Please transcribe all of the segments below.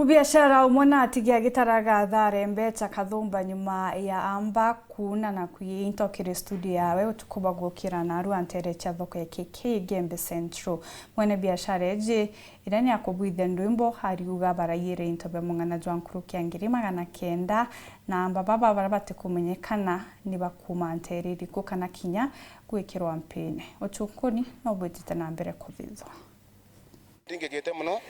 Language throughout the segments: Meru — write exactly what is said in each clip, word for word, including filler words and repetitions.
Biashara umwe na atigi agitaraga athare mbecha kathumba nyuma ya amba kuuna na kwiya into kiri studio yawe utuku bwa gukira narua ntere cia thoko ya K K Gembe Central. Mwene biashara eji iria ni akubwithia ndwimbo ariuga barayire into bia mung'ana jwa nkuruki ya ngiri magana kenda, na amba baba baria batikumenyekana ni bakuma ntere iriku kana kinya gwikirwa mpine. Uchunkuni no bwitite na mbere kuthithwa. Ndingigite mono.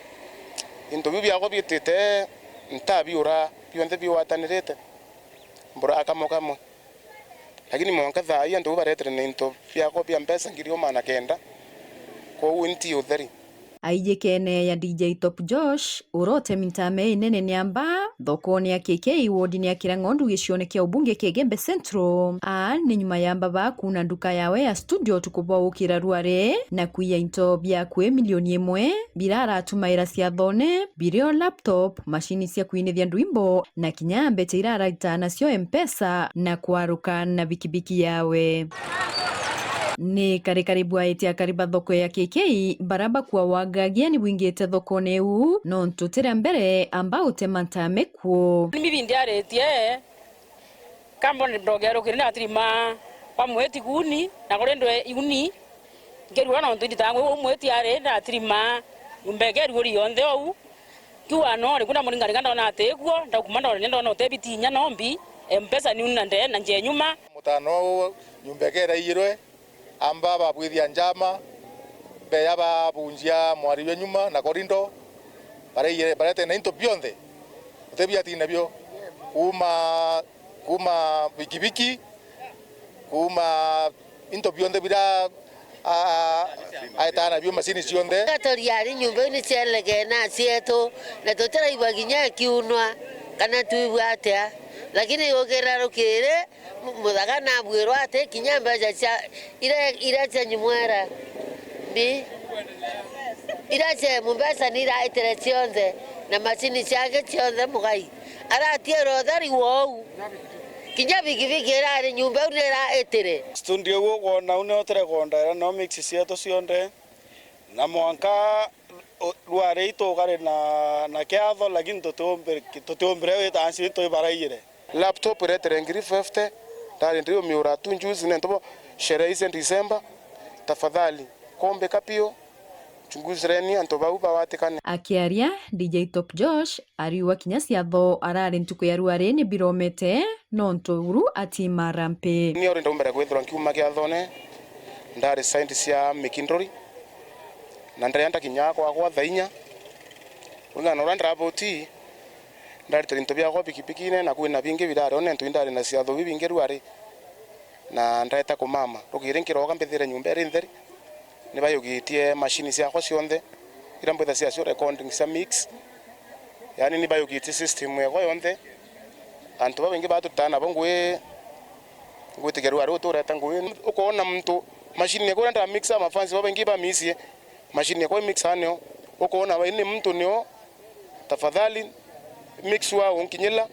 Into biu biakwa biitite ntabiura bionthe biwatanirite mbura kamwe kamwe. Lakini mwanka thaa ii antu bau baretere na into biakwa bia mbeca ngiri uma na kenda. Kwou nti utheri. Aijikene ya D J Top Josh, urotemi ntame inene ni amba thokone ya K K wodini ya Kirang'ondu gicione kia ubunge kia Igembe Central. Aa ni nyuma ya mbaba kuuna nduka yawe ya studio utuku bwa ukira ruare na kwiya into bia kwi milioni imwe biraratumaira ciathone, birio laptop, mashini cia kwinithia ndwimbo na kinya mbecha iraragita nacio Mpesa na kwaruka na bikibiki yawe. Ni karikari bwaite akari ba thoko ya K K bara bakua wagagia ni bwingite thokone iu nontu tira mbere amba utema ntame kuo. Ni mibindi aritie Kamba ndogerukire ndatirima kwa mweti iguni, na kuri ndwe iguni, ngerua nontu nditaga ngui umweti ari ndatirima, nyumba ikerua iri yonthe ou. Nkiuga no, riku ndamuringaringa ndona atikuo, ndaukuma ndona ndona utebiti inya nombi, Mpesa ni uni na ndee na njee nyuma. Mutano uu nyumba ikeraiyirwe, amba babwithia njama, mbeya babunjia mwari jwa nyuma na korindo, baraiyire, barete na into bionthe, utebiati nabio, kuuma kuuma bikibiki, kuuma into bionthe bira a-, a-, aetaa nabio, macini cionthe. Gaturi ari nyumba iu ni cielege na cietu, na tutiraigua kinya ikiunwa kana twigua atia. Lakini yukira rukiri, mu-, muthaga nabwirwa ati kinya mbeca cia, ira, ira cia nyumwera mbi, ira cia mumbeca ni iraitire cionthe, na macini ciake cionthe mugai. Aratiera utheri wou. Kinya bikibiki irari nyumba iu ni iraitire. Studio iu ukwona u nio turekondaira nio mix cietu cionthe. Na mwanka u-, rwari itugari na, na kiatho, lakini tutiumbire, tutiumbire wita nci twibaraiyire. Laptop iretere ngiri fifty, ndari ndiumiura tu juzi nontu bwa sherehe ici December. Tafadhali, kombika piu, chunguzireni antu bau bawatikane. Akiaria, D J Top Josh ariuga kinya ciatho arari ntuku ya ruari ni biromete nontu uru atima rampi. Ni uri ndaumbere kwithirwa nkiuma kiathone, ndari side cia Mikinduri, na ndarienda kinya kwakwa thaa inya. Kuringana na uria ndiraboti, ndaritire into biakwa bikibikine, na kwina bingi birari, o nontu indari na ciatho bibingi ruari. Na ndaeta kumama. Rukiri nkiroka mbithire nyumba iri ntheri. Ni bayugitie mashini ciakwa cionthe, iria mbwitha ciacio recording cia mix. Yaani ni bayugitie system yakwa yonthe. Antu babaingi batutaa nabo ngui, ngwitikia ruari utureta ngui. Ukoona muntu mashini yakwa iria ndamixa, mafansi babaingi bamisie mashini yakwa imixa nio. Ukoona we ni muntu nio. Tafadhali, make sure unkinyila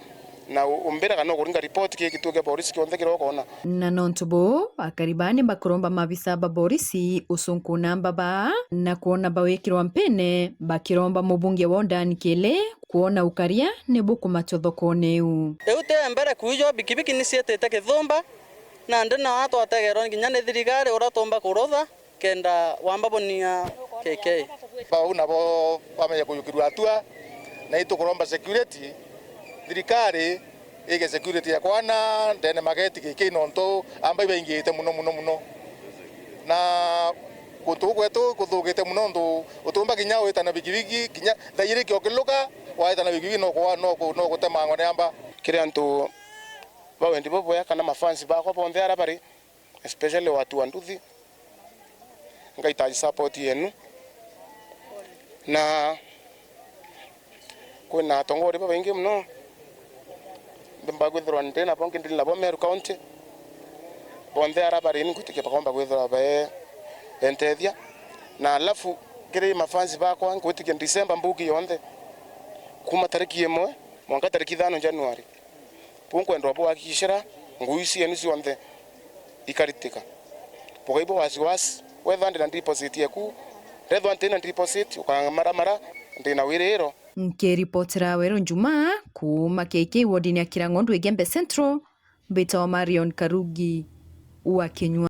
na u-, umbira kana ukuringa report ki gituo kia borisi kionthe kiria ukoona. Na nontu buu, akari baa ni bakuromba mabisa ba borisi ucunkuna mbaba na kwona bawikirwa mpine, bakiromba mubunge wa Undani Kili kwona ukaria ni bukumatua thokone iu. Riu ti mbere kwijwa bikibiki ni ciitite Kithumba, nandi nao atwategerwa nginya ni thirikari uria tuumba kurutha. Kenda wamba bonia K K. Bau nabo bamenye kuyukirua atua, na itukuromba security, thirikari ige security ya kwana ndene mageti K K nontu amba ibaingite muno, muno, muno. Na kuntu gwetu kuthukite muno nontu utumba kinya witana bikibiki, kinya thaa iri kio kiluka, waitana bikibiki no kuwa-, no ku-, no gutemangwa ni amba. Kiri antu ba wendi bubwea kana mafans bakwa bonthe ara bari, especially watu wa Nduthi, ngaitaji support yenu, na kwina atongori babaingi muno mbemba kwithirwa ndi nabo, ngi ndi nabo Meru County, bonthe ara bari ni ngwitikia bakomba kwithirwa be, bentethia, na alafu kiri mafans bakwa ngwitikia December mbuki yonthe kuma tariki imwe mwanka tariki ithano January. Buu nkwendwa bwakikishira ngui cienu cionthe ikaritika. Bugai bwa wasiwasi, wethwa ndi na deposit yeku, ndethwa nti na deposit, ukamaramara, ndi na wiriro, Nkiripotera Weru Njumaa kuuma K K wodini ya Kirang'ondu Igembe Central, mbitawa Marion Karugi wa Kinyua.